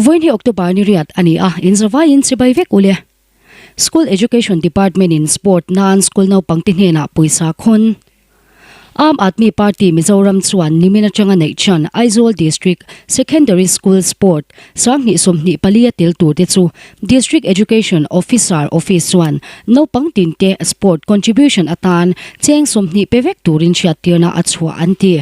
Vawiin hi October ni riat a ni a, inzavaiin chibai vek ule. School Education Department in Sport nan school naupangte hnenah pawisa khawn. Aam Aadmi Party Mizoram chuan nimin atanga neih chan Aizawl District Secondary School Sport 2024 a tel turte chu District Education Officer Office chuan naupang tinte sport contribution atan cheng 20 pe vek turin hriattirna a chhuah an ti.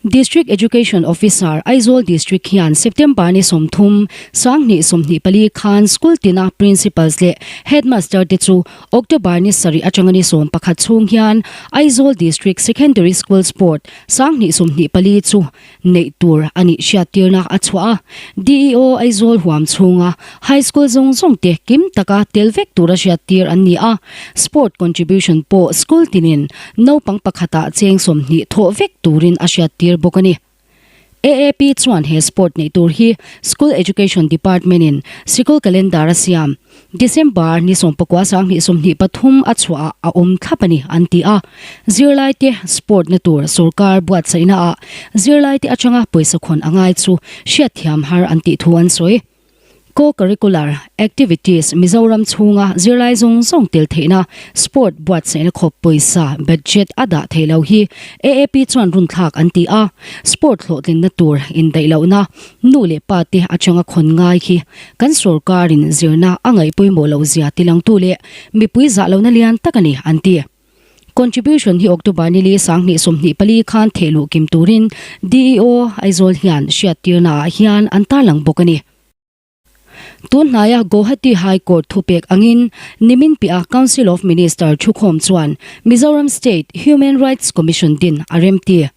District Education Officer, Aizawl District hian September ni 30, 2024 khan school tina Principals leh Headmaster te chu October ni 7 atanga ni 11 chhung hian Aizawl District Secondary School Sport 2024 chu neih tur a nih hriattirna a chhuah a. DEO Aizawl huam chhunga High School zawng zawng te kim taka tel vek tura hriattir an ni a. Sport contribution pawh school tinin Naupang pakhatah cheng 20 thawh vek turin a hriattir bawk a ni. AAP chuan he sport neih tur hi School Education Department-in sikul calendar a siam December ni 19 2023 a chhuahah a awm thlap a ni an ti a. Zirlaite sport na tur sorkar buatsaihnaah zirlaite atanga pawisa khawn a ngai chu hriatthiam har an tih thu an sawi. Co-curricular activities Mizoram chhunga zirlai zawng zawng tel theihna sport buatsaihna khawp pawisa budget a dah theih loh hi AAP chuan runthlak an ti a. Sport hlawhtlinna tur indaih lohna nu leh pa te atanga khawn ngai hi kan sorkarin zirna a ngaih pawimawh loh zia tilangtu leh mipui zah lohna lian tak a ni an ti. Contribution hi October ni li 2024 khan thehluh kim turin DEO Aizawl hian hriattirna ah hian an tarlang bawk a ni. Tun hnaia Guwahati High Court thupek angin nimin piah Council of Minister thukhawm chuan Mizoram State Human Rights Commission din a remti.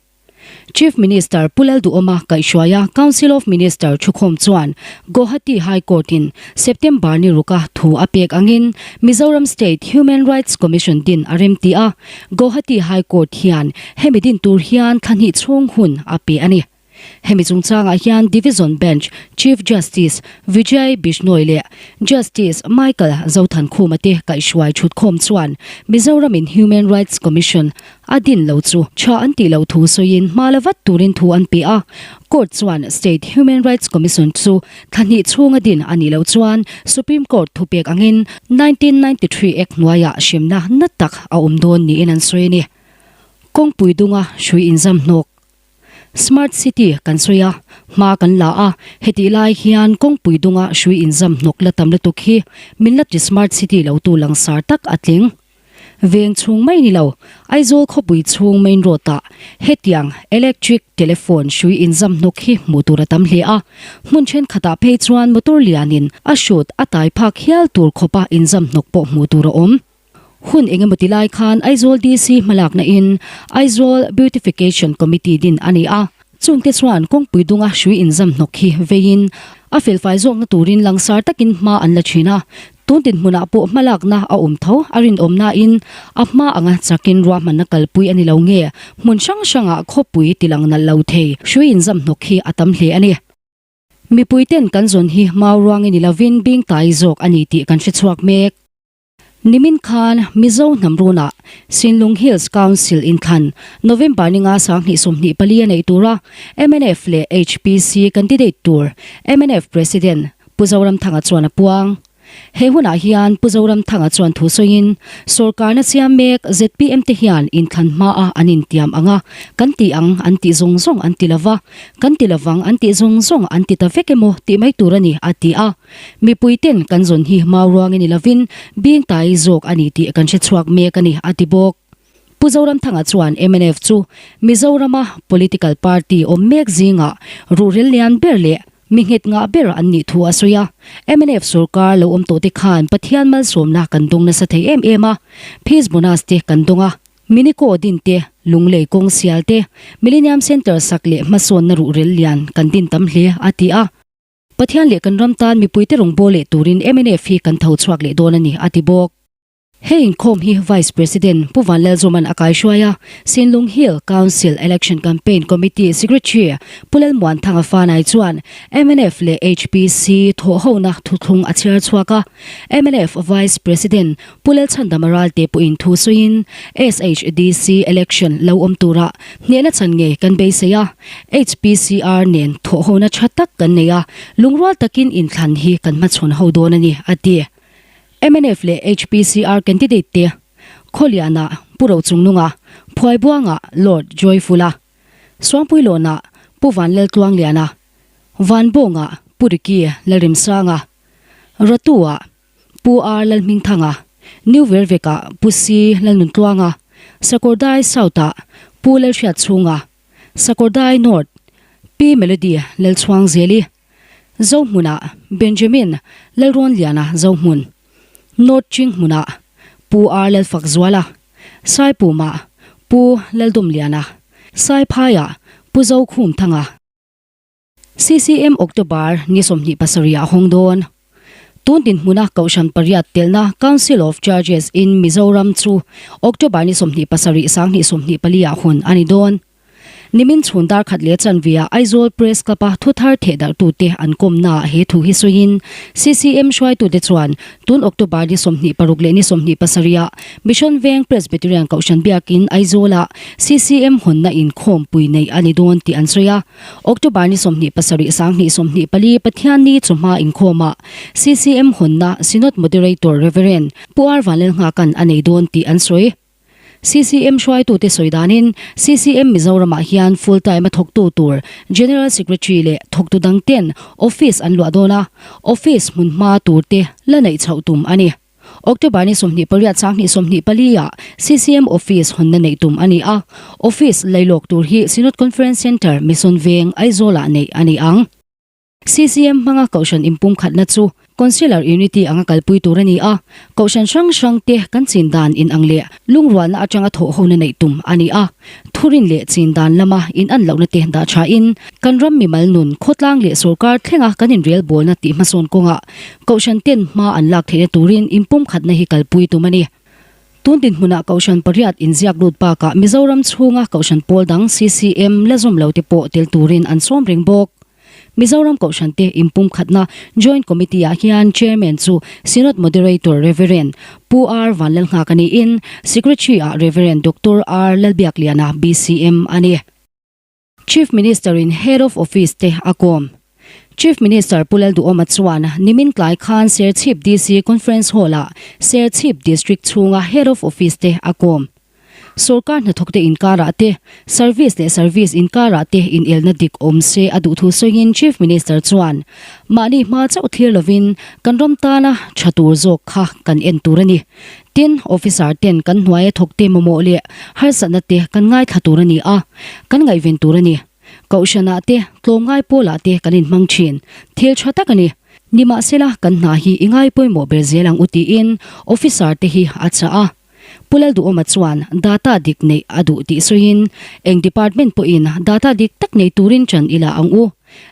Chief Minister Pu Lalduhawma kaihhruaia Council of Minister thukhawm chuan Guwahati High Court-in September ni ruka thu a pek angin Mizoram State Human Rights Commission din a remti a, Guwahati High Court hian hemi din tur hian thla hnih chhung hun a pe a ni. Hemi chungchangah hian Division Bench Chief Justice Vijay Bishnoi leh Justice Michael Zothankhuma te kaihhruai thutkhawm chuan Mizoramin Human Rights Commission A din lo chu tha an tih loh thu sawiin hma la vat turin thu an pe a. Court chuan State Human Rights Commission chu thla hnih chhunga din a nih loh chuan Supreme Court thupek angin 1993 Act hnuaiah hremna na tak a awm dawn niin an sawi a ni. Kawngpui dunga hrui inzam hnawk Smart City kan sawi a, hma kan la a, hetih lai hian kawngpui dunga hrui inzam hnawk la tam lutuk hi min la ti Smart City lo tu langsar tak a tling. Veng chhung mai ni lo, Aizawl khawpui chhung main road-ah hetiang electric telephone hrui inzam hnawk hi hmuh tur a tam hle a. Hmun thenkhatah phei chuan motor lianin a hrut a tai phak hial tur khawpa inzam hnawk pawh hmuh tur a awm. Hun engemaw ti lai khan Aizawl DC hmalakna in Aizawl Beautification Committee din a ni a. Chungte chuan kawngpui dunga hrui inzam hnawk hi veiin a felfai zawkna turin langsar takin hma an la thin a. Tun dinhmunah pawh hmalakna a awm tho a rinawmnain a hma anga chakin ruahmanna kalpui a ni lo nge hmun hrang hrangah khawpui tilang nalh lo thei hrui inzam hnawk hi a tam hle a ni. Mipuiten kan zawn hi mau ruangin ni lovin bing tai zawk a ni tih kan hrechhuak mek. Nimin khan Mizo hnam runah Sinlung Hills Council inthlan November ni nga 2024 a neih tura mnf leh HPC candidate tur mnf President Pu Zoramthanga chuan a puang. He hunah hian Pu Zoramthanga chuan thu sawiin, Sawrkarna siam mek zpm te hian inthlan hmaah an intiam ang a, kan ti ang an tih zawng zawng an ti lova, kan ti lovang an tih zawng zawng an ti ta vek emaw tih mai tur a ni, a ti a. Mipui ten kan zawn hi mau ruangin ni lovin bing tai zawk a ni tih kan hre chhuak mek a ni, a ti bawk. Pu Zoramthanga chuan mnf chu Mizorama political party awm mek zingah ruhrel lian ber leh mi nghet ngah ber an nih thu a sawi a. Mnf sorkar lo awm tawhte khan Pathian malsawmna kan dawng nasa thei em em a, fees bonus te kan dawng a, Minico din te, Lunglei kawng sial te, Millennium Centre sak leh hmasawnna ruhrel lian kan din tam hle, a ti a. Pathian leh kan ram tan mipuite rawngbâwl leh turin mnf hi kan tho chhuak leh dawn a ni, a ti bawk. He inkhawm hi Vice President Pu Vanlalzuma'n a kaihruai a, Sinlung Hill Council Election Campaign Committee Secretary Pu Lalmuanthanga Fanai chuan mnf leh HPC thawhhona thuthlung a chhiar chhuak a. Mnf Vice President Pu Lalchhandama Ralte pawhin thu sawiin SHDC election lo awm turah hnehna chan ngei kan beisei a, HPCR nen thawhhona tha tak kan nei a, lungrual takin inthlan hi kan hmachhawn ho dawn a ni, a ti. Mnf leh HPCR candidate te Khawliana, Pu Rochungnunga, Phuaibuanga, Lord Joyfula, Suangpuilawna, Pu Vanlaltluangliana, Vanbawnga, Pu Ricky Lalrimsanga, Ratua, Pu R Lalhmingthanga, New Verveka, Pu C Lalnuntluanga, Sakawrdai South-ah Pu Lalhriatchhunga, Sakawrdai North, Pi Melody Lalchhuangzeli, Zohmunah Benjamin Lalrawnliana Zohmun, North Chinghmunah Pu R Lalfakzuala, Saipumah Pu Laldumliana, Saiphaiah Pu Zokhumthanga. CCM October ni 27 ah hawng dawn. Tun dinhmuna Kohhran pariat telna Council of Churches in Mizoram chu October ni 27 2024 ah hawn a ni dawn. Nimin chhun dar khat leh chanvia Aizawl Press Club-a thuthar thehdarhtute an kawmnaah he thu hi sawiin CCM hruaitute chuan tun October ni 26 leh ni 27 ah Mission Veng Presbyterian Kohhran Biakin Aizawlah CCM hawnna inkhawmpui neih a ni dawn tih an sawi a. October ni 27 2024 Pathianni chawhma inkhawmah CCM hawnna Synod Moderator Rev. Pu R Vanlalnghaka'n a nei dawn tih an sawi. CCM hruaitute sawi danin CCM Mizoramah hian full time a thawktu tur General Secretary leh thawktu dang ten office an luah dawn a, office hmun hma tur te la neih chhoh tum a ni. October ni 28 2024 ah CCM office hawnna neih tum a ni a, office lailawk tur hi Synod Conference Centre Mission Veng Aizawl ah neih a ni ang. CCM hmanga Kohhran inpumkhatna chu Conciliar Unity anga kalpui tur a ni a, Kohhran hrang hrangte kan chin dan inang leh lungrualna atanga thawhhona neih tum a ni a. Thurin leh chin dan lama inan lohna te dah thain kan ram mimal nun khawtlang leh sorkar thlenga kan inrelbawlna tih hmasawn kawngah Kohhran ten hma an lak theihna turin inpumkhatna hi kalpui tum a ni. Tun dinhmunah Kohhran pariat inziak lut bakah Mizoram chhunga Kohhran pawl dang CCM la zawm lo te pawh tel turin an sawm reng bawk. Mizoram Kohhran te inpumkhatna Joint Committee ah hian Chairman chu Synod Moderator Rev. Pu R Vanlalnghaka niin Secretary ah Rev. Doctor R Lalbiakliana BCM a ni. Chief Minister in Head of Office te a kawm. Chief Minister Pu Lalduhoma chuan nimin tlai khan Serchhip DC Conference Hall ah Serchhip District chhunga Head of Office te a kawm. Sorkar hnathawkte inkarah te, service leh service inkarah te inelna dik awm se a duh thu sawiin Chief Minister chuan, Mahni hma chauh thlir lovin kan ram tana tha tur zawk kha kan en tur a ni. Tin, officer ten kan hnuaia thawkte mamawh leh harsatna te kan ngaithla tur a ni a, kan ngaihven tur a ni. Kohhranah te, tlawmngai pawlah te kan inhmang thin. Thil tha tak a ni. Nimahsela, kan hna hi i ngai pawimawh ber zel ang u tiin officer te hi a chah a. Pu Lalduhawma chuan data dik neih a duh tih sawiin, eng department pawhin data dik tak nei turin ṭan ila ang u.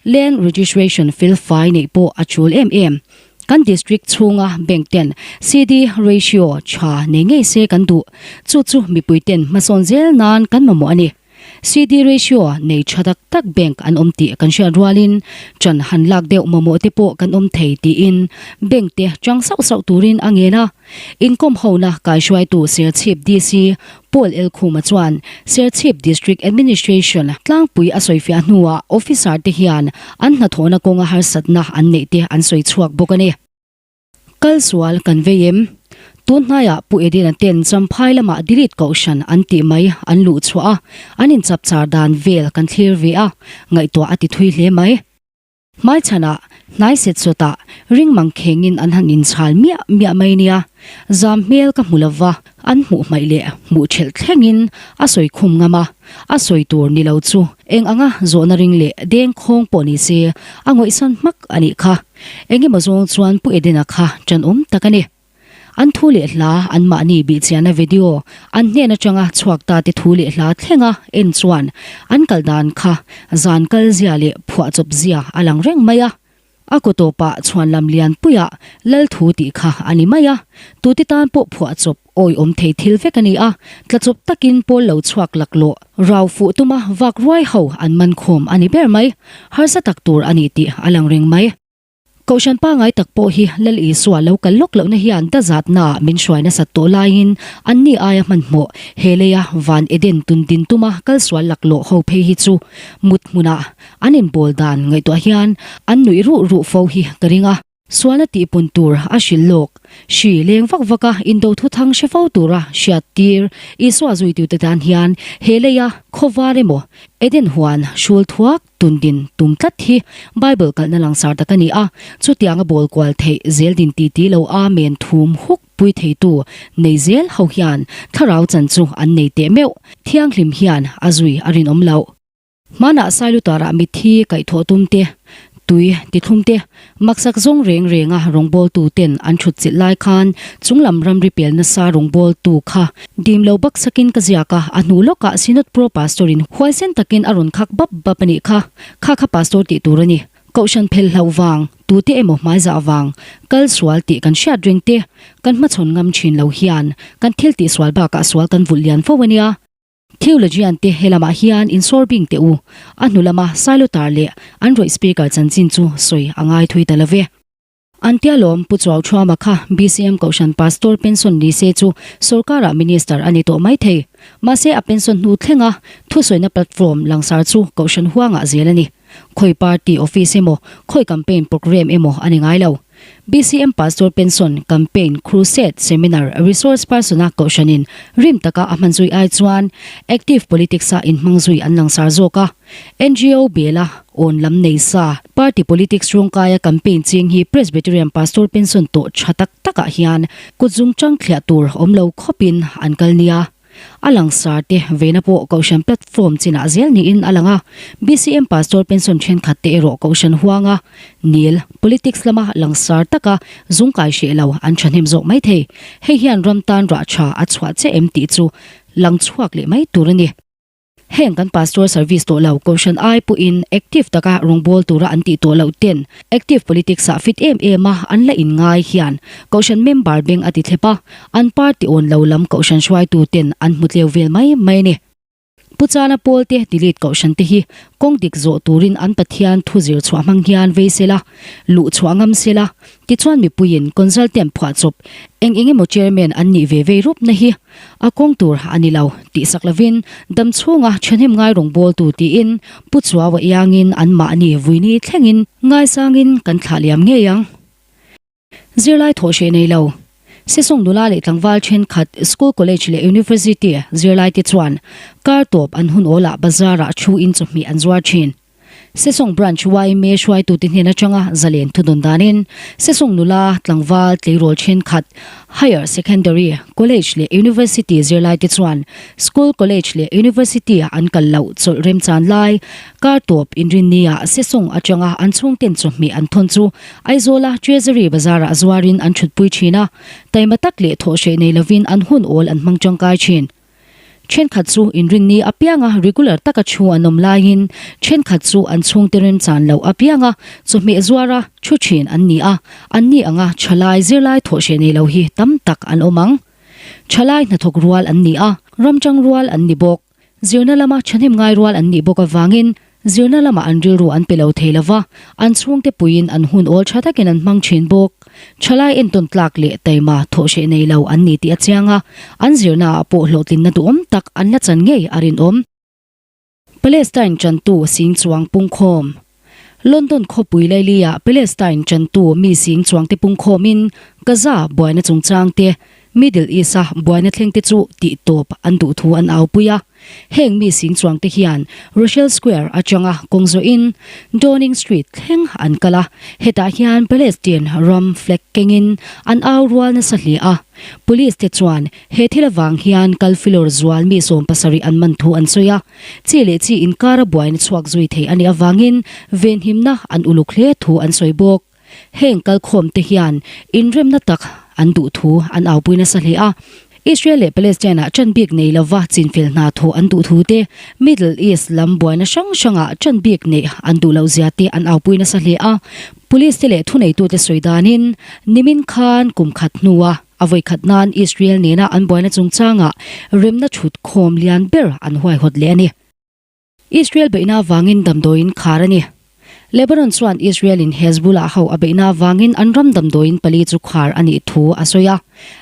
Land registration fel fai neih pawh a ṭul em em. Kan district chhunga bank ten CD ratio ṭha nei ngei se kan duh. Chu chu mipui ten hmasawn zel nan kan mamawh a ni. CD ratio nei tha tak tak bank an awm tih kan hriat rualin ṭan han lak deuh mamawh te pawh kan awm thei tiin bank te ṭang sauh sauh turin a ngen a. Inkawm hona kaihruaitu Serchhip DC Paul Elkhuma chuan Serchhip District Administration tlangpui a sawifiah hnuah officer te hian an hnathawhna kawnga harsatna an neih te an sawi chhuak bawk a ni. Kal sual kan vei em? Tun hnaiah Pu Edina ten Champhai lamah delete kohhran an tih mai an luh chhuah a, an inchapchar dan vel kan thlir ve a, ngaihtuah a ti thui hle mai. Hmaichhanah hnai set sawtah ring mang khengin an han inchhal miah miah mai nia, zam hmel ka hmu lova, an hmuh hmaih leh hmuh thelh thlengin a sawi khum ngam a, a sawi tur ni lo chu eng anga zawhna ring leh deng khawng pawh ni se a ngawihsan hmak a nih kha. Engemaw zawng chuan Pu Edena kha ṭanawm tak a ni. An thu leh hla anmahni bihchiahna video an hnen aṭanga chhuak ta te thu leh hla thlenga en chuan an kal dan kha zan kal zia leh phuahchawp zia a lang reng mai a. A kaw tawpah chhuanlam lianpuiah Lal thu tih kha a ni mai a, tute tan pawh phuahchawp awihawm thei thil vek a ni a, tlachawp takin pawl lo chhuak laklawh rau fuh tuma vak ruai ho an man khawm a ni ber mai, harsa tak tur a ni tih a lang reng mai. Kohhran pangai tak pawh hi Lal Isua lo kal lawk lohna hian dazatnaah min hruai nasat tawh laiin anni aia hmanhmawh he leia van Eden tun din tuma kal sual laklawh ho phei hi chu mut hmunah an inbawl dan ngaihtuah hian an nuih ruh ruh fo hi ka ring a. Sualna tihpun tur a hrilh lawk. Hri leng vak vaka indo thuthang hre fo tura hriat tir Isua zuitute tan hian he leia khawvar emaw Eden huan hrul thuak Tundin tum tlat hi Bible kalhna langsar tak a ni a, chutianga bawl kual theih zel din ti ti lo Amen thum huk pui theitu nei zel ho hian thlarau chan chu an nei teh meuh, thianghlim hian a zui a rinawm loh. Hmanah Sailutarah mitthi kaihthawh tum te, tui tithlum te, Maksak zawng reng renga rawngbawltu ten an thut chilh lai khan chunglam ramri pel nasa rawngbawltu kha dim lo bak sakin ka ziak a, a hnu lawkah Synod Pro Pastor in huaisen takin a rawn khak bap bap a nih kha, kha kha Pastor tih tur a ni. Kohhran phel hlauh vang, tute emaw hmaizah vang, kal sual tih kan hriat reng te, kan hmachhawn ngam thin lo hian kan thil tihsual bakah sual kan vulh lian fo a nia. Theologian te he lamah hian insawr bing teh u, a hnu lama Sailotar leh an rawih speaker chanchin chu sawi a ngai thui ta lo ve. An tia lawm Pu Chuau Thuama kha BCM Kohhran Pastor pension ni se chu sorkarah Minister a ni tawh mai thei. Mahse a pension hnu thlenga thusawina platform langsar chu Kohhran huangah zel a ni. Khawi party office emaw, khawi campaign programme emaw a ni ngai lo. BCM Pastor Pension, Campaign, Crusade, Seminar, Resource Person-a kohhranin rim taka a hman zui ai chuan Active Politics-a inhmang zui an langsar zawk a. NGO bela awn lam nei sa, Party Politics rawngkaia campaign ching hi Presbyterian Pastor Pension tawh tha tak takah hian kutzung chang thliah tur awm lo khawpin an kal nia. A langsar te veina pawh Kohhran platform chinah zel niin a lang a, BCM Pastor pension thenkhat te erawh Kohhran huanga nil, politics lama langsar taka zungkai hreh lo an thahnem zawk mai thei. Hei hian ram tan rah tha a chhuah che em tih chu lang chhuak leh mai tur a ni. Heng kan Pastor service tawh lo Kohhran ai pawhin active taka rawngbâwl tura an tih tawh loh ten active politics ah fit em em a an la inngai hian Kohhran member beng a ti thlep a, An party awn lo lam kohhran hruaitu ten an hmu tleu vel mai mai a ni. Pu Chana Paul te delete kohhran te hi kawng dik zawh turin an Pathian thu zir chhuah hmang hian vei sela, luh chhuah ngam sela, tichuan mipuiin consultant phuahchawp eng eng emaw chairman an nih ve vei rupna hi a kawng tur a ni lo tih sak lovin dam chhunga thahnem ngai rawngbawltu tiin Pu Chuaua iangin anmahni vuini thlengin ngaisangin kan thlah liam ngei ang. Zirlai thawh hreh nei lo. Sesawng nula leh tlangval thenkhat school, college leh university zirlai te chuan kar tawp an hun awlah bazar ah thu in chawhmeh an zuar thin. Sesawng branch yma hruaitute hnen atanga zalen thudawn danin Sesawng nula, tlangval, tleirawl thenkhat higher secondary, college leh university zirlai te chuan school, college leh university an kal loh chawlh remchan lai kar tawp inrinni ah Sesawng atanga an chhungten chawhmeh an thawn chu Aizawla Treasury bazarah zuarin an thutpui thin a, taima tak leh thawhhreh nei lovin an hun awl an hmang tangkai thin. Thenkhat chu inrinni apianga regular taka thu an awm laiin thenkhat chu an chhungte remchan loh apianga chawhmeh zuara thu thin an ni a, anni anga thalai zirlai thawhhreh nei lo hi tam tak an awm ang. Thalai hnathawk rual an ni a, ramtang rual an ni bawk. Zirna lama thahnem ngai rual an nih bawk avangin zirna lamah an rilru an pe lo thei lo va, an chhungte puiin an hun awl tha takin an hmang thin bawk. Thalai entawn tlak leh taima thawh hreh nei lo an ni tih a chiang a, an zirnaah pawh hlawhtlinna duhawm tak an la chan ngei a rinawm. Palestine chantu sing chuang pungkhawm. London khawpui laili-ah Palestine chantu mi sing chuangte pungkhawmin Gaza buaina chungchang te, Middle East-a buaina thlengte chu tihtawp an duh thu an aupui a. Heng mi sing chuangte hian Russell Square atanga kawng zawhin Downing Street thleng an kal a, hetah hian Palestine ram flag kengin an au rual nasa hle a. Police te chuan he thil avang hian kal filawr zual mi 70 an man thu an sawi a, chi leh chi inkara buaina chhuak zui thei a nih avangin venhimna an uluk hle thu an sawi bawk. Heng kalkhawm te hian inremna tak an duh thu an aupui nasa hle a, Israel leh Palestine-ah ṭan bik nei lova chinfel hna thawh an duh thu te, Middle East lam buaina hrang hrangah ṭan bik neih an duh loh zia te an aupui nasa hle a. Police te leh thuneitute sawi danin nimin khan kum khat hnua a vawi khat nan Israel nena an buaina chungchangah remna thut khawm lian ber an huaihawt leh a ni. Israel beihna avangin damdawiin khar a ni. Lebanon chuan Israel-in Hezbollah ho a beihna avangin an ram damdawiin pali chu khar a nih thu a sawi a.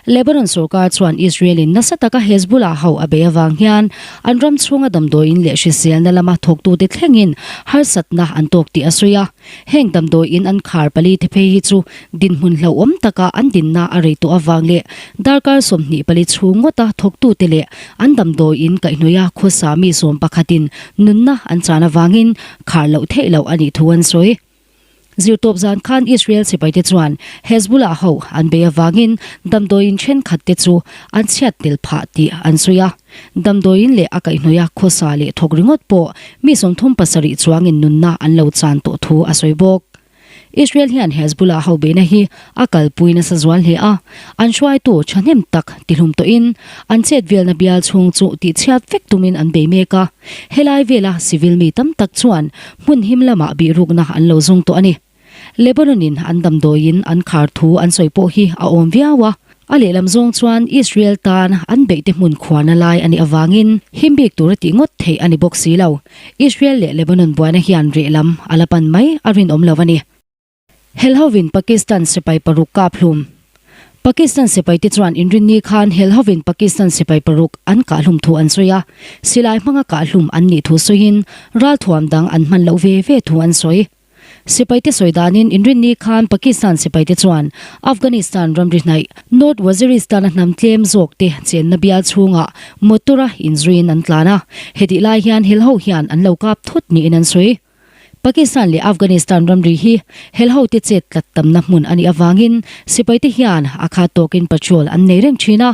Lebanon sorkar chuan Israel-in nasa taka Hezbollah ho a beih avang hian an ram chhunga damdawiin leh hriselna lama thawktute thlengin harsatna an tawk tih a sawi a. Heng damdawiin an khar pali te phei hi chu dinhmun hlauhawm taka an dinna a rei tawh avang leh darkar 24 chhung ngawta thawktute leh an damdawiin kaihhnawih a khawsa mi sawm pakhatin nunna an chan avangin khar loh theih loh a nih thu an sawi. Zirtawp zan khan Israel sipaite chuan Hezbollah ho an bei avangin damdawiin thenkhat te chu an chhiat tel phah tih an sawi a. Damdawiin leh a kaihhnawih a khawsa leh thawk ringawt pawh mi 37 chuangin nunna an lo chan tawh thu a sawi bawk. Israel hian Hezbollah ho beihna hi a kalpui nasa zual hle a, an hruaitu thahnem tak tihlum tawhin an chet velna bial chhung chu tihchhiat vek tumin an bei mek a, helai vela civil mi tam tak chuan hmun him lamah bihrukna an lo zawng tawh a ni. Lebanon-in an damdawiin an khar thu an sawi pawh hi a awm viau a, a lehlam zawng chuan Israel tan an beihte hmun khuarna lai a nih avangin him bik tura tih ngawt theih a ni bawk si lo. Israel leh Lebanon buaina hian reh lam a la pan mai a rinawm lo a ni. Helhovin Pakistan sipai paruk kap hlum. Pakistan sipaite chuan inrinni khan helhovin Pakistan sipai paruk an kah hlum thu an sawi a, silai hmanga kah hlum an nih thu sawiin ralthuam dang an hman loh ve ve thu an sawi. Sipaite sawi danin inrinni khan Pakistan sipaite chuan Afghanistan ramri hnaih North Waziristan-a hnam tlem zawkte chenna bial chhungah motor-a inzuiin an tlan a, hetih lai hian helho hian an lo kap thut niin an sawi. Pakistan leh Afghanistan ramri hi helhote chet tlat tamna hmun a nih avangin sipaite hian a khat tawkin patrol an nei reng thin a,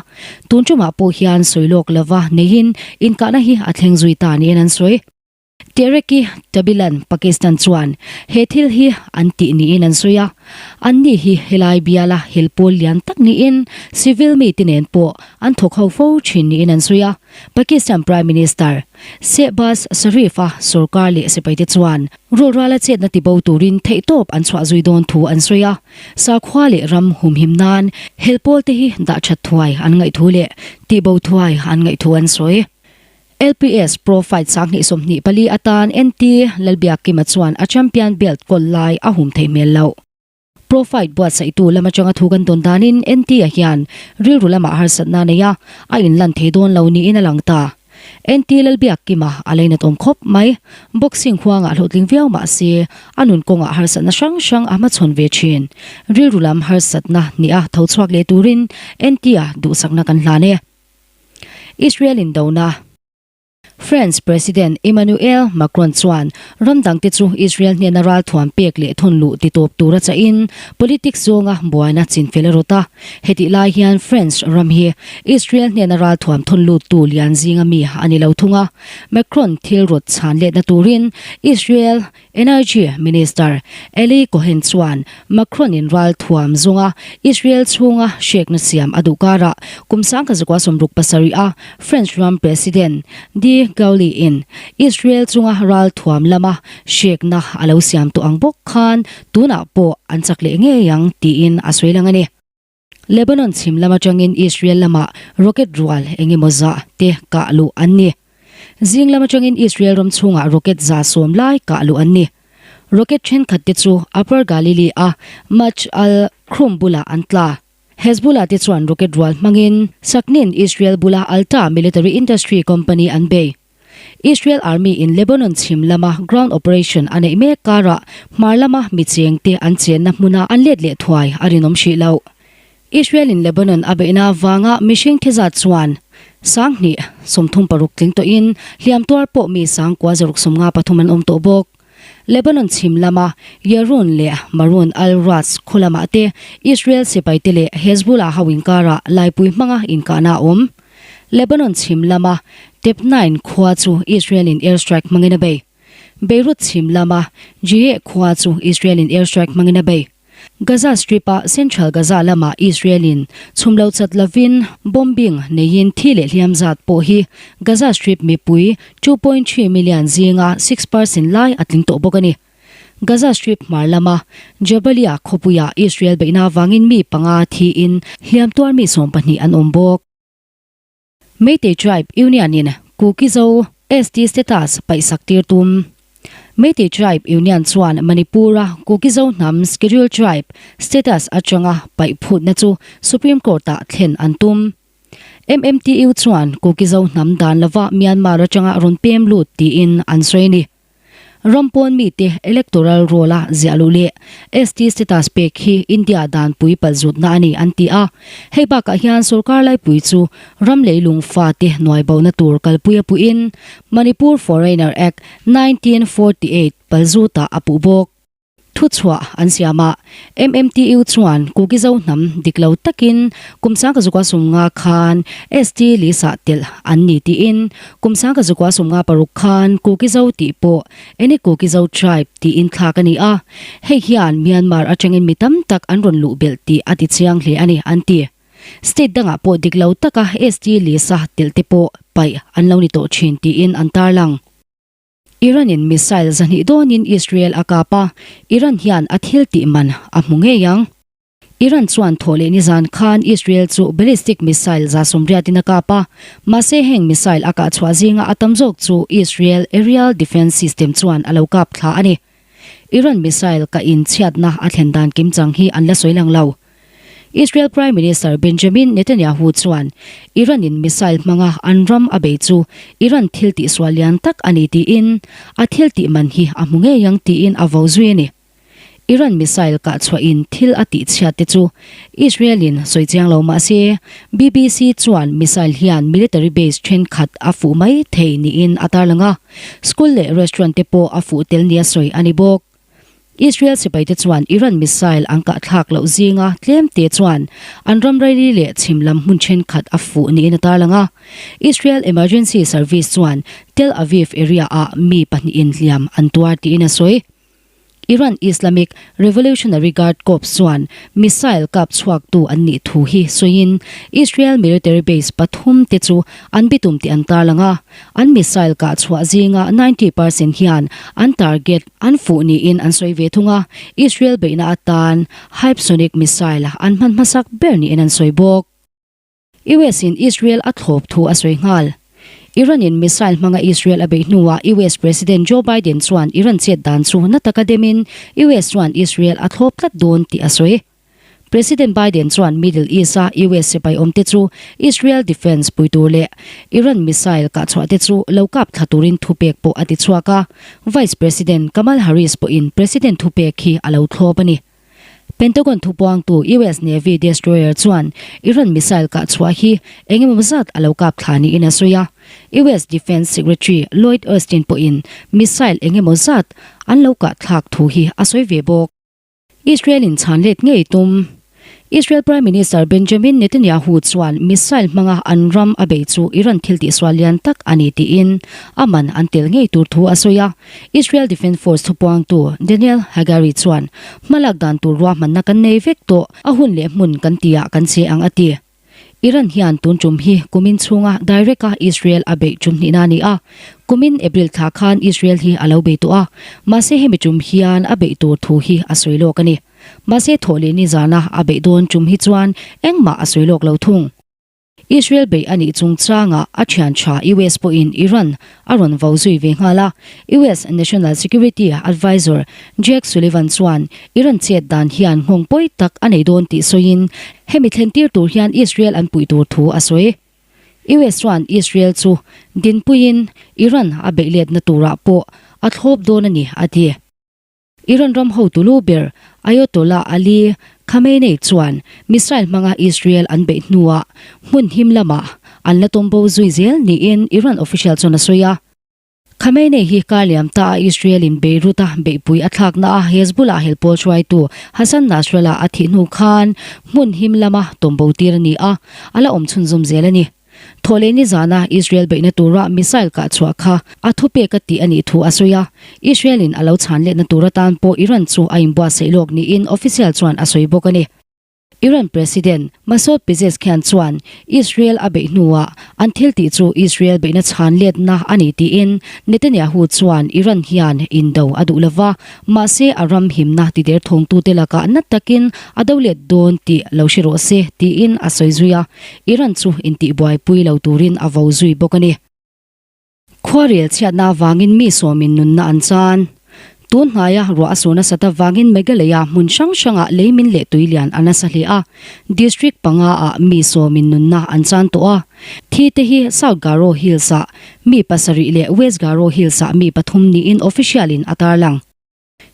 tun tumah pawh hian sawi lawk lova neiin inkahna hi a thleng zui ta niin an sawi. Tehreek-i Tabilan Pakistan chuan he thil hi an tih niin an sawi a, anni hi helai biala hel pawl lian tak niin civil mite nen pawh an thawk ho fo thin niin an sawi a. Pakistan Prime Minister Shehbaz Sharif-a sorkar leh sipaite chuan rawlrala chetna tibo turin theihtawp an chhuah zui dawn thu an sawi a, sakhua leh ram humhim nan hel pawlte hi dah that thuai an ngaih thu leh tihbo thuai an ngaih thu an sawi. LPS Pro Fight 2024 atan NT Lalbiakkima chuan a champion belt kawl lai a hum theih hmel loh. Pro Fight buatsaihtu lam atanga thu kan dawn danin NT-a hian rilru lamah harsatna a nei a, a inlan thei dawn lo niin a lang ta. NT Lalbiakkima a leinat awm khawp mai. Boxing huangah hlawhtling viau mah se a nun kawngah harsatna hrang hrang a hmachhawn ve thin. Rilru lam harsatna nia tho chhuak leh turin NT-a duhsakna kan hlan e. Israel indona. France President Emmanuel Macron chuan ram dangte chu Israel hnena ralthuam pek leh thawn luh titawp tura chahin politics zawnga buaina chinfel a rawt a. Hetih lai hian France ram hi Israel hnena ralthuam thawn luttu lian zinga mi a ni lo thung a. Macron thil rawt chhan letna turin Israel Energy Minister Eli Cohen chuan Macron-in ral thuam zawnga Israel chhunga hrekna siam a duh karah kum 1967 a French ram President De Gaulle-in Israel chunga ral thuam lama hrekna a lo siam tawh ang bawk khan tunah pawh an chak leh ngei ang tiin a sawi lang a ni. Lebanon chhim lam atangin Israel lamah rocket rual eng emaw zah te kah luh an ni. Zing lam atangin Israel ram chhungah rocket 110 lai kah luh an ni. Rocket thenkhat te chu Upper Galilee a Majd al-Krum bulah an tla. Hezbollah te chuan rocket rual hmangin Sakhnin Israel bula Alta Military Industry Company an bei. Israel Army in Lebanon chhim lama ground operation a neih mek karah hmar lama mi chengte an chenna hmuna an let leh thuai a rinawm hrih loh. Israel in Lebanon a beihna avanga mihring thizat chuan 2036 tling tawhin hliam tuar pawh mi 9653 an awm tawh bawk. Lebanon chhim lama Yaroun leh Maroun al-Ras khaw lamah te Israel sipaite leh Hezbollah ho inkarah laipui hmanga inkahna a awm. Lebanon chhim lama Tebnine khua chu Israel-in airstrike hmangin a bei. Beirut chhim lama Jiyeh khua chu Israel-in airstrike hmangin a bei. Gaza Strip-a Central Gaza lamah Israel-in chhum lo chat lovin bombing neiin thi leh hliam zat pawh hi Gaza Strip mipui 2.3 million zinga 6 percent lai a tling tawh bawk a ni. Gaza Strip hmar lama Jabalia khawpuiah Israel beihna avangin mi panga thiin hliam tuar mi 12 an awm bawk. Meitei Tribe Union-in Kuki-Zo ST status paihsak tir tum. Meitei Tribe Union chuan Manipur-a Kuki-Zo hnam Scheduled Tribe status atanga paih phutna chu Supreme Court-ah thlen an tum. MMTU chuan Kuki-Zo hnam dan lova Myanmar atanga rawn pem lut tiin an sawi a ni. Ram pawn mite electoral roll-a ziah luh leh ST status pek hi India danpui palzutna a ni an ti a. Hei bakah hian sorkar laipui chu ram leilung fate nuaibona tur kalpui a puhin Manipur Foreigner Act 1948 palzutah a puh bawk. Thuchhuah an siam a, MMTU chuan Kuki-Zo hnam dik lo takin kum sangka zukua sumnga khan ST list-ah telh an ni tiin kum sangka zukua sumnga paruk khan Kuki-Zo tih pawh Any Kuki-Zo Tribe tiin thlak a ni a, hei hian Myanmar atangin mi tam tak an rawn luh belh tih a ti chiang hle a ni an ti. State dangah pawh dik lo taka ST list-a telh te pawh paih an lo ni tawh thin tiin an tarlang. Iran-in missile zahnih dawnin Israel a kap a, Iran hian a thil tih man a hmu ngei ang. Iran chuan thawh leh nizan khan Israel chu ballistic missile za sawmriatin a kap a, mahse heng missile a kah chhuah zinga a tam zawk chu Israel aerial defence system chuan a lo kap thla a ni. Iran missile kah in chhiatna a thlen dan kimchang hi an la sawi lang lo. Israel Prime Minister Benjamin Netanyahu chuan Iran-in missile hmanga an ram a bei chu Iran thil tihsual lian tak a ni tiin a thil tih man hi a hmu ngei ang tiin a vo zui a ni. Iran missile kah chhuahin thil a tihchhiat te chu Israel-in sawi chiang lo mah se BBC chuan missile hian military base thenkhat a fuh mai thei niin a tarlang a, school leh restaurant te pawh a fuh tel nia sawi a ni bawk. Israel sipaite chuan Iran missile an kah thlak loh zinga tlemte chuan an ram raili leh chhim lam hmun thenkhat a fuh niin a tarlang a. Israel Emergency Service chuan Tel Aviv area-ah mi pahnihin hliam an tuar tiin a sawi. Iran Islamic Revolutionary Guard Corps chuan missile kap chhuaktu an nih thu hi sawiin Israel military base pathum te chu an bitum tih an tarlang a. An missile kah chhuah zinga 90% hian an target an fuh niin an sawi ve thung a, Israel beihna atan hypsonic missile an hman hmasak ber niin an sawi bawk. US in Israel a thlawp thu a sawi nghal. Iran in missile hmanga Israel a beih hnuah US President Joe Biden chuan Iran chet dan chu na taka demin US chuan Israel a thlawp tlat dawn tih a sawi. President Biden chuan Middle East-a US sipai awmte chu Israel defence pui tur leh Iran missile kah chhuahte chu lo kap thla turin thupek pawh a ti chhuak a. Vice President Kamala Harris pawhin President thupek hi a lo thlawp a ni. Pentagon thupuangtu US Navy destroyer chuan Iran missile kah chhuah hi eng emaw zat a lo kap thla niin a sawi a. US Defence Secretary Lloyd Austin pawhin missile eng emaw zat an lo kah thlak thu hi a sawi ve bawk. Israel in chhan let ngei tum. Israel Prime Minister Benjamin Netanyahu chuan missile hmanga an ram a bei chu Iran thil tihsual lian tak a ni tiin a man an tel ngei tur thu a sawi a. Israel Defence Force thupuangtu Daniel Hagari chuan hmalak dan tur ruahmanna kan nei vek tawh, a hun leh hmun kan tihah kan che ang a ti. Iran hian tun tum hi kumin chhunga direct a Israel a beih tum hnihna a ni a, kumin April thla khan Israel hi a lo bei tawh a, mahse hemi tum hian a beih tur thu hi a sawi lawk a ni. Mahse thawh leh nizana a beih dawn tum hi chuan engmah a sawi lawk lo thung. Israel beih a nih chungchangah a thian tha US pawhin Iran a rawn vo zui ve nghal a, US National Security Advisor Jake Sullivan chuan Iran chet dan hian nghawng pawi tak a nei dawn tih sawiin hemi thlen tir tur hian Israel an puih tur thu a sawi. US chuan Israel chu dinpuiin Iran a beih letna turah pawh a thlawp dawn a ni a ti. Iran ram hotu lu ber Ayatollah Ali Khamenei chuan missile hmanga Israel an beih hnuah hmun him lamah an la tawm bo zui zel niin Iran official chuan a sawi a. Khamenei hi kar liam ta a Israel in Beirut-a beihpui a thlakna a Hezbollah helpawl hruaitu Hassan Nasrallah a thih hnu khan hmun him lama tawm bo tir a ni a, a la awm chhunzawm zel a ni. Thawhleh nizana Israel beihna tura missile kah chhuah kha a thupek a tih a nih thu a sawi a, Israel-in a lo chhan letna tur atan pawh Iran chu a inbuatsaih lawk niin official chuan a sawi bawk a ni. Iran President Masoud Pezeshkian chuan Israel a beih hnuah an thil tih chu Israel beihna chhan letna a ni tiin Netanyahu chuan Iran hian indo a duh lova, mahse a ram himna tider thawngtute lakah nat takin a do let dawn tih lo hre rawh se tiin a sawi zui a, Iran chu intihbuaipui lo turin a vo zui bawk a ni. Khuarel chhiatna avangin mi sawmin nunna an chan. Tun hnaia ruah a sur nasat avangin Meghalaya hmun hrang hrangah leimin leh tui lian a nasa hle a, district panga ah mi sawmin nunna an chan tawh a. Thi te hi South Garo Hills ah mi pasarih leh West Garo Hills ah mi pathum niin official in a tarlang.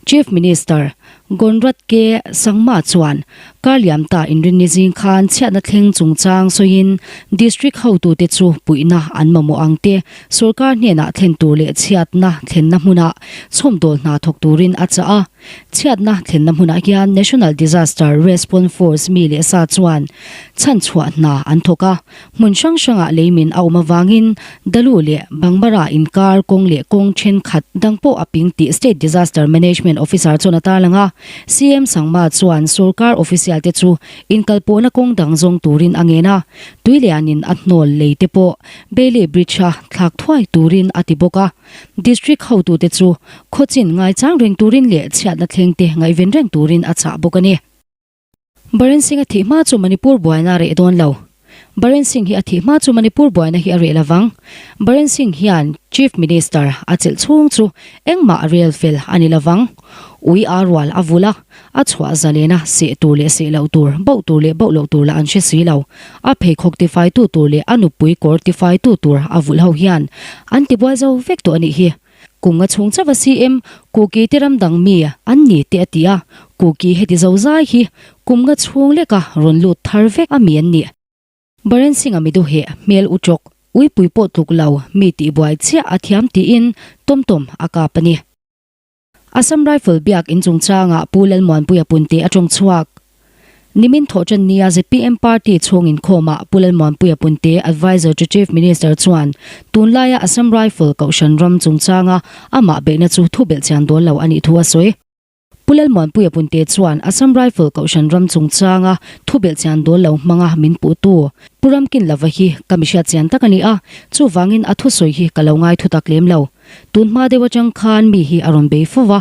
Chief Minister Conrad K. Sangma chuan Karliamta inrinni zing khan chhiatna thleng chungchang sawiin District hotute chu puihna an mamawh ang te sorkar hnenah thlen tur leh chhiatna thlenna hmunah chhawmdawl hna thawk turin a chah a. Chhiatna thlenna hmunah hian National Disaster Response Force mi leh sa chuan chhanchhuah hna an thawk a. Hmun hrang hrangah leimin a awm avangin Dalu leh Bangmara inkar kawng leh kawng thenkhat dang pawh a ping tih State Disaster Management Officer chuan a tarlang a. CM Sangma chuan sorkar official te chu inkalpawhna kawng dang zawng turin a ngen a, tuilianin a hnawl lei te pawh Bailey Bridge-a thlak thuai turin a ti bawk a. District hotute chu khawchin ngaichang reng turin leh chhiatna thleng te ngaihven reng turin a chah bawk a ni. Baren Singh a thih hma chu Manipur buaina a reh dawn lo. Baren Singh hi a thih hma chu Manipur buaina hi a reh lovang. Baren Singh hian Chief Minister a chelh chhung chu engmah a rel fel a ni lovang. Ui aa rual a vul a, a chhuah zalen a, seh tur leh seh loh tur, bauh tur leh bauh loh tur lah an hre si lo. A pheikhawk tifaitu tur leh a nupui kawr tifaitu tur a vulh ho hian an tibuai zo vek tawh a nih hi. Kum nga chhung chauh a CM, Kuki te ram dang mi an ni te a ti a, Kuki heti zo zai hi kum nga chhung leka rawn lut thar vek a mi an ni. Baren Singh-a miduheh hmel u tawk, uipui pawh tluk lo mi tihbuai chiah a thiam tiin tawm tawm a kap a ni. Assam Rifle biak in chungchangah Pu Lalmuanpuia Punte a tawng chhuak. Nimin thawhṭan nia zpm party chhung inkhawmah Pu Lalmuanpuia Punte, Adviser to Chief Minister chuan tunlaia Assam Rifle kohhran ram chungchanga amah beihna chu thu belhchian dawn lo a nih thu a sawi. Pu Lalmuanpuia Punte chuan Assam Rifle kohhran ram chungchanga thu belhchian dawn lo hmanga min puhtu Pu Ramkinlova hi ka mihriatchian tak a ni a, chuvangin a thusawi hi ka lo ngai thutak lem lo. Tun hma deuh atang khan mi hi a rawn bei fo va,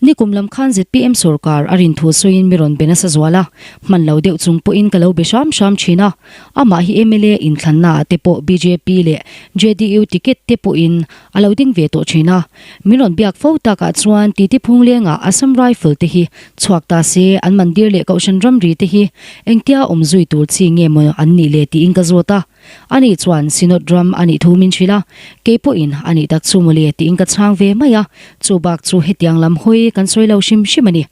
nikum lam khan zpm sorkar a rin thu sawiin mi rawn be nasa zual a, hman lo deuh chung pawhin ka lo be hram hram thin a, amah hi mla inthlanna ah te pawh bjp leh JDU ticket te pawhin a lo ding ve tawh thin a, min rawn biak fo takah chuan titi phung lengah Assam Rifle te hi chhuak ta se an mandir leh kohhran ramri te hi engtia awm zui tur chi nge maw an nih le tiin ka zawt a. Ani chuan Synod ram a nih thu min hrilh a, kei pawhin a nih tak chu mawle tiin ka chhang ve mai a, chu bak chu hetiang lam hawi kan sawi lo hrim hrim a ni.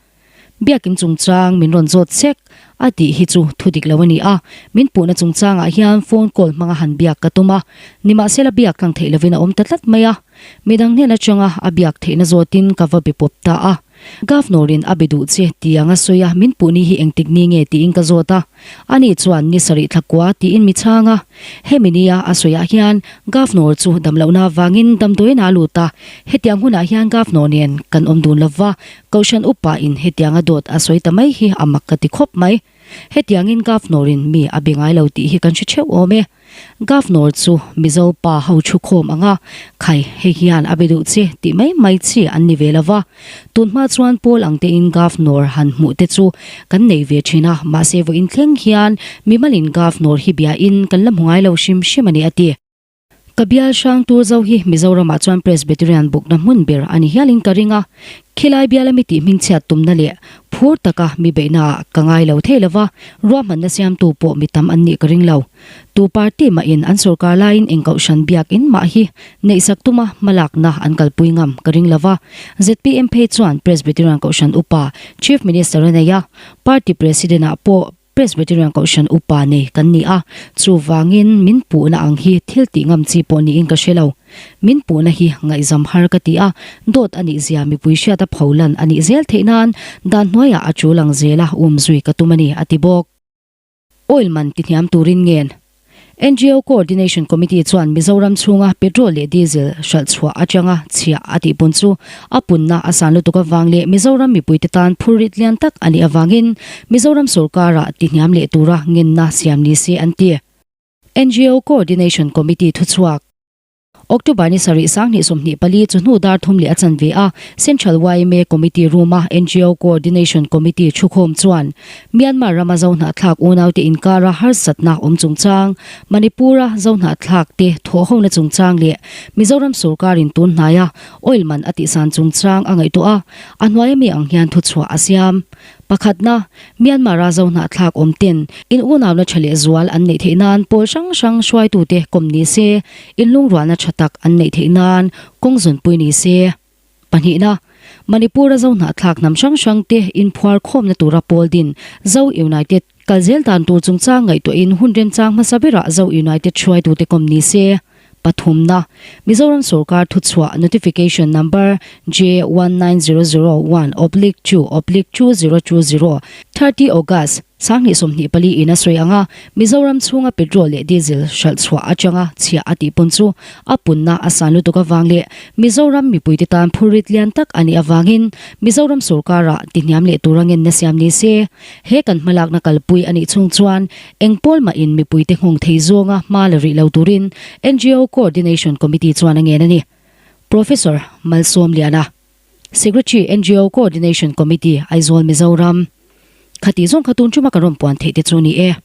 Biakin chungchang min rawn zawt sek a tih hi chu thu dik lo a ni a, min puhna chungchangah hian phone call hmanga han biak ka tum a, nimahsela biak tlang theih lovin a awm ta tlat mai a, midang hnen atanga a biak theihna zawtin ka va be pawp ta a. Governor-in a be duh che ti ang a sawi a, min puh ni hi engtik ni nge tiin ka zawt a. Ani chuan ni sarih thla kua tiin mi chhang a. Hemi nia a sawiah hian Governor chu damlohna avangin damdawiin a lut a, hetiang hunah hian Governor nen kan awm dun lova, Kohhran upa-in hetianga dawt a sawi ta mai hi a mak ka ti khawp mai. Hetiangin Governor-in mi a be ngai lo tih hi kan hre theuh awm e. Governor chu Mizo pa ho thu khawm ang a, khai hei hian a be duh che tih mai mai chi an ni ve lo va. Tun hma chuan pawl ang tein Governor han hmuh te chu kan nei ve thin a, mahse vawiin thleng hian mimalin Governor hi biain kan la hmu ngai lo hrim hrim a ni a ti. Ka bial hrang tur zo hi Mizoramah chuan Presbyterian bukna hmun ber a ni hialin ka ring a, khilai biala mi tih hmingchhiat tumna leh phur taka mi beihnaah ka ngai lo thei lova, ruahmanna siamtu pawh mi tam an nih ka ring lo. Tu party mahin an sorkar laiin eng kohhran biakin mah hi neihsak tuma hmalakna an kalpui ngam ka ring lova, zpm phei chuan Presbyterian kohhran upa Chief Minister a nei a, party President-ah pawh Presbyterian Kohhran upa nei kan ni a, chuvangin min puhna ang hi thil tih ngam chi pawh niin ka hre lo. Min puhna hi ngaihzam har ka ti a, dawt a nih zia mipui hriata pholan a nih zel theih nan dan hnuaiah a tul ang zela um zui ka tum a ni, a ti bawk. Oil man tihniam turin ngen. NGO Coordination Committee chuan Mizoram chhunga petrol leh diesel hralh chhuah atanga chhiah a tihpun chu a punna a san lutuk avang leh Mizoram mipuite tan phurrit lian tak a nih avangin Mizoram sorkara tihniam leh tura ngenna siam ni se an ti. NGO Coordination Committee thuchhuak. October ni sarih 2024 chu hnu dar thum leh a chan ve a, Central yma Committee Room-a NGO Coordination Committee thukhawm chuan Myanmar rama Zohnahthlak unaute inkara harsatna awm chungchang, Manipur-a Zohnahthlakte thawhhona chungchang leh Mizoram sorkarin tun hnaia oil man a tihsan chungchang a ngaihtuah a, a hnuaia mi ang hian thuchhuah a siam. Pakhatna, Myanmar-a Zohnahthlak awm ten in unauna tha leh zual an neih theih nan pawl hrang hrang hruaitute kawm ni se, inlungrualna tha tak an neih theih nan kawng zawnpui ni se. Pahnihna, Manipur-a Zohnahthlak hnam hrang hrangte inphuar khawmna tura pawl din Zo United kal zel dan tur chungchang ngaihtuahin hun remchang hmasa berah Zo United hruaitute kawm ni se. Pathumna, Mizoram sorkar thuchhuah Notification Number J 19001 oblique 2 oblique 2020, 30 August, 2024 in a sawi ang a, Mizoram chhunga petrol leh diesel hralh chhuah atanga chhiah a tih pawn chu a punna a san lutuk avang leh Mizoram mipuite tan phurrit lian tak a nih avangin Mizoram sorkara tihniam leh tura ngenna siam ni se. He kan hmalakna kalpui a nih chhung chuan Eng pawl mahin mipuite nghawng thei zawnga hma la rih lo turin NGO Coordination Committee chuan a ngen a ni. Professor Malsawmliana, Secretary NGO Coordination Committee, Aizawl, Mizoram. Khatih zawng kha tun tuma ka rawn puan theih te chu ni e.